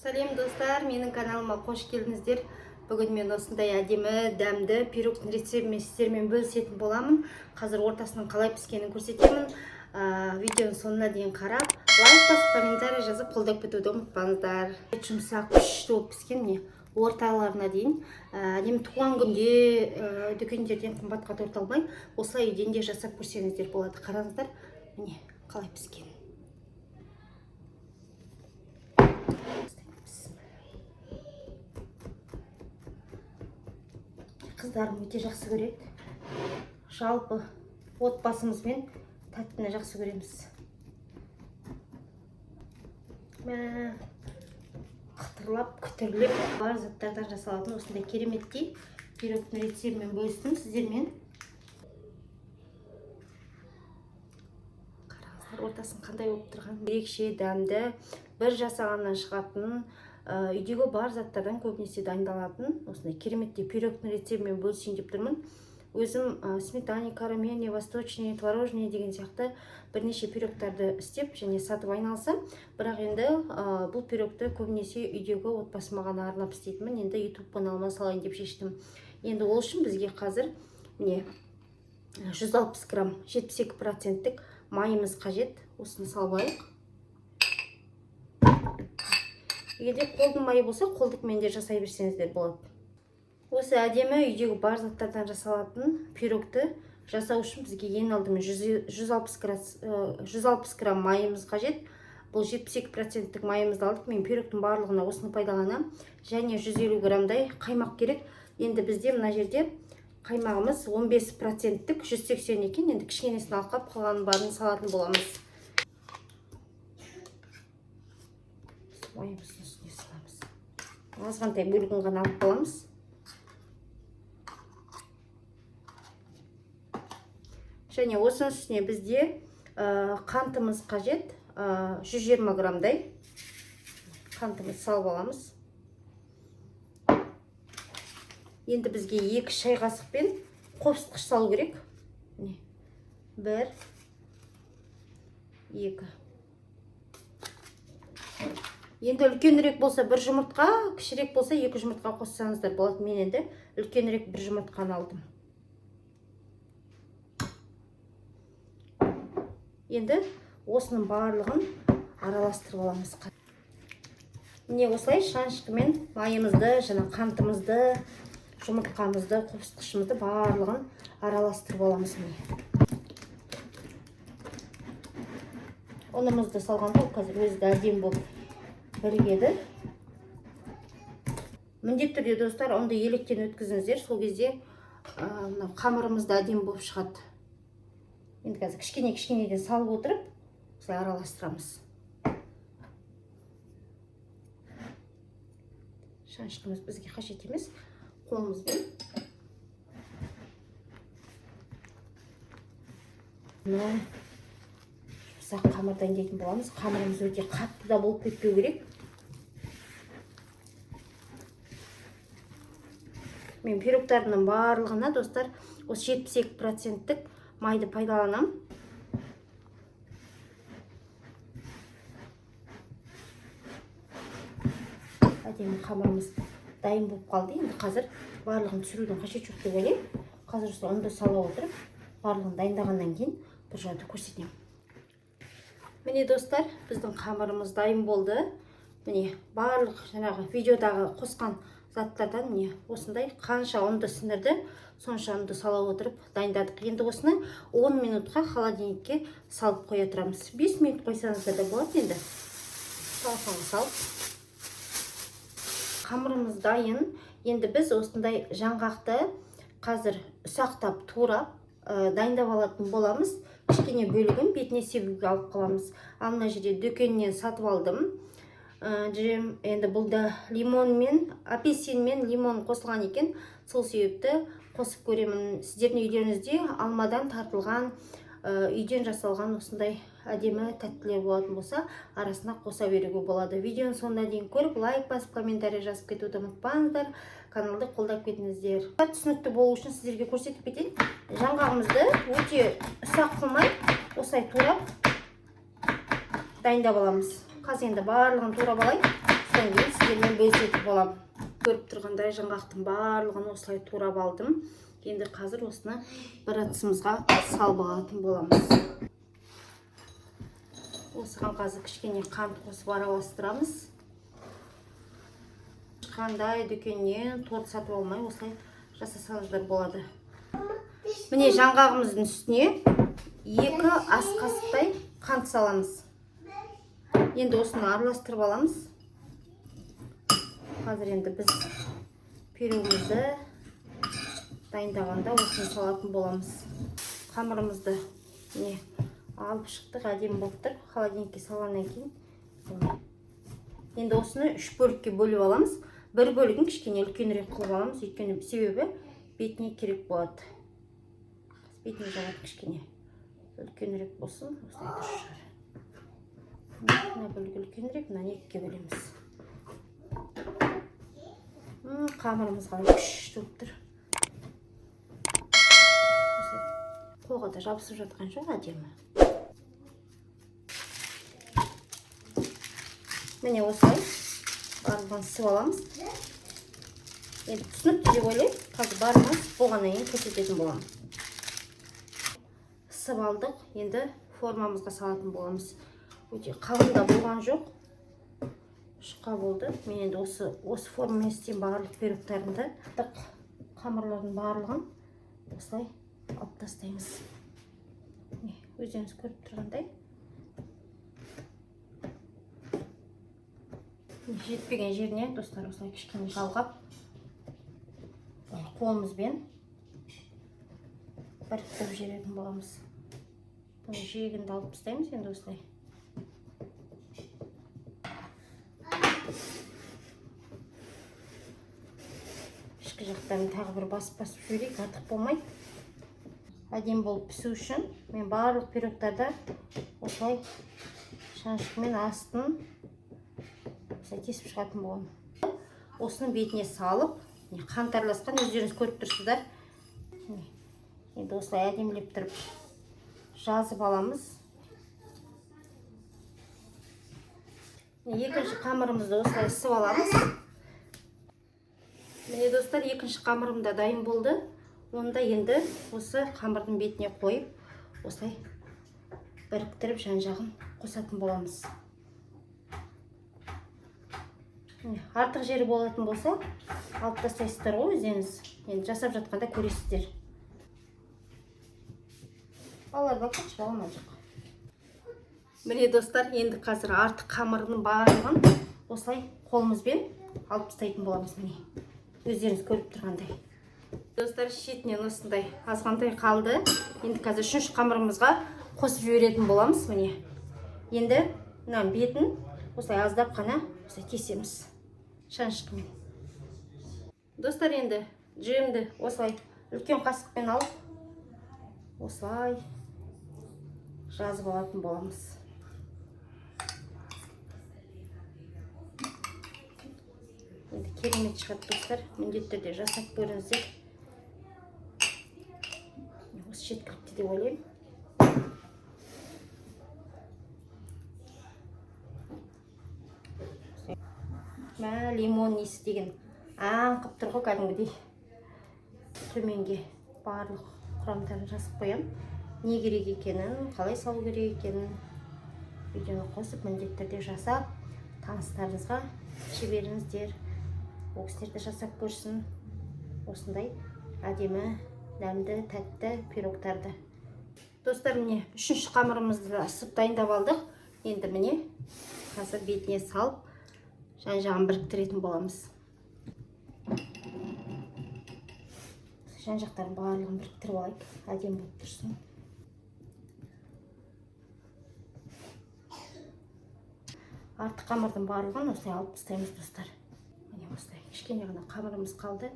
Сәлем, достар! Менің каналыма қош келдіңіздер. Бүгін мен осындай әдемі, дәмді пирогтың рецептімен сіздермен бөлісетін боламын. Қазір ортасының қалай піскенін көрсетемін. Видеоның соңына дейін қарап, лайк басып, комментарий жазып, қолдап кетуді ұмытпаңыздар. Жұмсақ, күшті болып піскен, міне, орталарына дейін. Әдемі. Туған күнде дүкендерден қымбатқа торт алмай, осылай үйден де жасап көрсеңіздер болады. Қараңыздар, міне, қалай піскен. Қыздарым өте жақсы көреді. Жалпы отбасымызбен тәттіні жақсы көреміз. Мә, қытырлап, күтірлеп, бар заттардан жасалатын осындай кереметтей пирогтың рецептімен бөлістім сіздермен. Қараңыздар, ортасын қандай болып тұрған. Ерекше дәмді, бір жасағаннан шығатын, үйдегі бар заттардан көбінесе дайындалатын осындай кереметтей пирогтың рецептімен бөлісейін деп тұрмын. Өзім сметанный, карамельный, восточный, творожный деген сияқты бірнеше пирогтарды істеп және сатып айналысам. Бірақ енді бұл пирогты көбінесе үйдегі отбасыма ғана арнап істейтінмін. Енді YouTube каналыма салайын деп шештім. Енді ол үшін бізге қазір, міне, 160 грамм 72 проценттік майымыз қажет. Осыны салып алайық. Егер де қолдың майы болса, қолдікімен де жасай берсеңіздер болады. Осы әдемі, үйдегі бар заттардан жасалатын пирогты жасау үшін бізге ең алдымен 160 грамм майымыз қажет. Бұл 72 проценттік майымызды алдық. Мен пирогтың барлығына осыны пайдаланамын. Және 150 граммдай қаймақ керек. Енді бізде мына жерде қаймағымыз 15 проценттік 180 екен. Енді кішкенесін алып қалып, қалғанын барын салатын боламыз. Майымыздың үстіне саламыз, азғантай бөлігін ғана алып қаламыз. Және осының үстіне бізде қантымыз қажет, 120 граммдай қантымыз салып аламыз. Енді бізге 2 шай қасықпен қопсытқыш салу керек. Міне, бір, екі. Енді үлкенірек болса, бір жұмыртқа, кішірек болса, екі жұмыртқа қоссаңыздар болады. Мен енді үлкенірек бір жұмыртқаны алдым. Енді осының барлығын араластырып аламыз. Міне, осылай шанышқымен майымызды, жаңа қантымызды, жұмыртқамызды, қопсытқышымызды, барлығын араластырып аламыз. Міне, ұнымызды салғанда, ол қазір өзі де әдемі болып бірігеді. Міндетті түрде, достар, ұнды електен өткізіңіздер. Сол кезде мынау қамырымыз да әдемі болып шығады. Енді қазір кішкене кішкенеден салып отырып, осылай араластырамыз. Шанышқымыз бізге қажет емес, қолымызбен. Мынау жұмсақ қамыр дайындайтын боламыз. Қамырымыз өте қатты да болып кетпеу керек. Мен пирогтарымның барлығына, достар, осы 72 проценттік майды пайдаланамын. Әдемі қамырымыз дайын болып қалды. Енді қазір барлығын түсірудің қажеті жоқ деп ойлаймын. Қазір осы ұнды сала отырып, барлығын дайындағаннан кейін бір жерде көрсетемін. Міне, достар, біздің қамырымыз дайын болды. Міне, барлық жаңағы видеодағы қосқан заттардан, міне, осындай қанша ұнды сіңірді, сонша ұнды сала отырып дайындадық. Енді осыны 10 минутқа холодильникке салып қоя тұрамыз. 5 минут қойсаңыздар да болады. Енді салқынға салып. Қамырымыз дайын. Енді біз осындай жаңғақты қазір ұсақтап турап, дайындап алатын боламыз. Кішкене бөлігін бетіне себуге алып қаламыз. Ал мына жерде дүкеннен сатып алдым джем. Енді бұл да лимон мен апельсин мен лимон қосылған екен. Сол себепті қосып көремін. Сіздердің үйлеріңізде алмадан тартылған, үйден жасалған осындай әдемі тәттілер болатын болса, арасына қоса беруге болады. Видеоның соңына дейін көріп, лайк басып, комментарий жазып кетуді ұмытпаңыздар. Каналды қолдап кетіңіздер. Түсінікті болу үшін сіздерге көрсетіп кетейін. Жаңғағымызды өте ұсақ қылмай, осылай турап дайындап аламыз. Қазір енді барлығын турап алайын. Содан кейін сіздермен бөлісетін боламын. Көріп тұрғандай, жаңғақтың барлығын осылай турап алдым. Енді қазір осыны бір ыдысымызға салып алатын боламыз. Осыған қазір кішкене қант қосып араластырамыз. Қандай дүкеннен торт сатып алмай, осылай жасасаңыздар болады. Міне, жаңғағымыздың үстіне 2 ас қасықтай қант саламыз. Енді осыны араластырып аламыз. Қазір енді біз пирогымызды дайындағанда осыны салатын боламыз. Қамырымызды, міне, алып шықтық, әдемі болып тұр. Холодильникке салғаннан кейін енді осыны 3 бөлікке бөліп аламыз. Бір бөлігін кішкене үлкенірек қылып аламыз, өйткені себебі бетіне керек болады. Бетіне жағады, кішкене үлкенірек болсын, осылай дұрыс шығар. Мына бөлігі үлкенірек, мынаны екіге бөлеміз. Қамырымыз қалай күшті болып тұр. Осылай қолға да жабысып жатқан жоқ, әдемі. Міне, осылай барлығын сып аламыз. Енді түсінікті деп ойлаймын. Қазір барлығын сып болғаннан кейін көрсететін боламын. Сып алдық, енді формамызға салатын боламыз. Өте қалың да болған жоқ, жұқа болды. Мен енді осы формамен істеймін барлық пирогтарымды. Қамырлардың барлығын осылай алып тастаймыз. Міне, өздеріңіз көріп тұрғандай. Жетпеген жеріне, достар, осылай кішкене жалғап, қолымызбен біріктіріп жіберетін боламыз. Бұны жиегін де алып тастаймыз енді осылай. Ішкі жақтарын тағы бір басып-басып жіберейік, артық болмайды. Әдемі болып пісу үшін мен барлық пирогтарда осылай шанышқымен астын осылай тесіп шығатын боламын. Осының бетіне салып, міне, қант араласқан, өздеріңіз көріп тұрсыздар. Міне, енді осылай әдемілеп тұрып жазып аламыз. Міне, екінші қамырымызды осылай ысып аламыз. Міне, достар, екінші қамырым да дайын болды. Оны да енді осы қамырдың бетіне қойып, осылай біріктіріп жан-жағын қосатын боламыз. Міне, артық жері болатын болса, алып тастайсыздар ғой өздеріңіз. Енді жасап жатқанда көресіздер. Балалар, бақытшы, балам ана жаққа. Міне, достар, енді қазір артық қамырының барлығын осылай қолымызбен алып тастайтын боламыз. Міне, өздеріңіз көріп тұрғандай. Достар, шетінен осындай азғантай қалды. Енді қазір үшінші қамырымызға қосып жіберетін боламыз. Міне, енді мынаның бетін осылай аздап қана осылай кесеміз шанышқымен. Достар, енді джемді осылай үлкен қасықпен алып, осылай жазып алатын боламыз. Енді керемет шығады, достар, міндетті түрде жасап көріңіздер. Осы жеткілікті деп ойлаймын. Мә, лимон иісі деген аңқып тұр ғой кәдімгідей. Төменге барлық құрамдарын жазып қоямын. Не керек екенін, қалай салу керек екенін видеоны қосып міндетті түрде жасап, таныстарыңызға жіберіңіздер. Ол кісілер де жасап көрсін осындай әдемі, дәмді, тәтті пирогтарды. Достар, міне, үшінші қамырымызды да ысып дайындап алдық. Енді міне қазір бетіне салып, жан-жағын біріктіретін боламыз. Жан-жақтарын барлығын біріктіріп алайық, әдемі болып тұрсын. Артық қамырдың барлығын осылай алып тастаймыз, достар. Міне, осылай кішкене ғана қамырымыз қалды.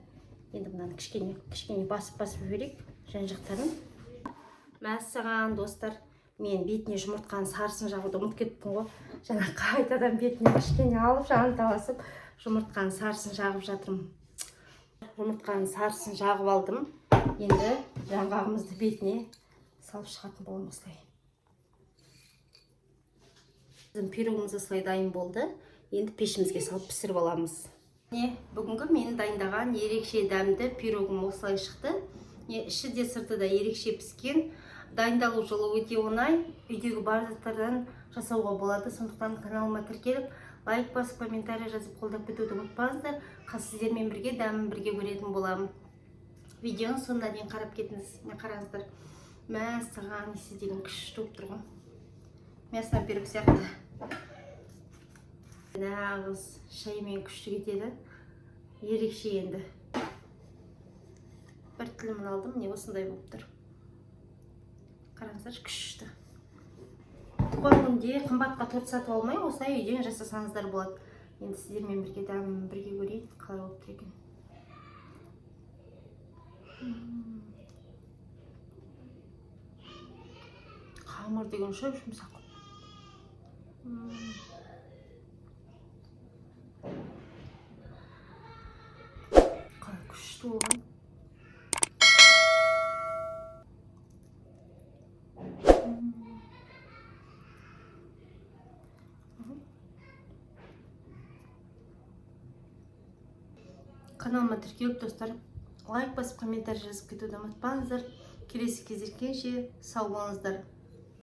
Енді мынаны кішкене, кішкене басып-басып жіберейік жан-жақтарын. Мәссаған, достар, мен бетіне жұмыртқаның сарысын жағуды ұмытып кеттім ғой. Жаңа қайтадан бетіне кішкене алып, жанталасып жұмыртқаның сарысын жағып жатырмын. Жұмыртқаның сарысын жағып алдым. Енді жаңғағымызды бетіне салып шығатын боламын осылай. Біздің пирогымыз осылай дайын болды. Енді пешімізге салып пісіріп аламыз. Міне, бүгінгі мен дайындаған ерекше дәмді пирогым осылай шықты. Не, іші де сырты да ерекше піскен. Дайындалу жолы өте оңай. Үйдегі бар заттардан жасауға болады. Сондықтан каналыма тіркеліп, лайк басып, комментарий жазып қолдап кетуді ұмытпаңыздар. Қазір сіздермен бірге дәмін бірге көретін боламын. Видеоның соңына дейін қарап кетіңіз. Міне, қараңыздар. Мәссаған, иісі деген күшті болып тұр ғой. Мясной пирог сияқты. Нағыз шаймен күшті кетеді. Ерекше енді. Бір тілімін алдым, міне, осындай болып тұр. Қараңыздаршы, күшті. Туған күнде қымбатқа торт сатып алмай, осылай үйден жасасаңыздар болады. Енді сіздермен бірге дәмін бірге көрейік, қалай болып тұр екен. Қамыр деген шөп жұмсақ. Қалай күшті болған. Каналыма тіркеліп, достар, лайк басып, комментарий жазып кетуді ұмытпаңыздар. Келесі кездескенше сау болыңыздар.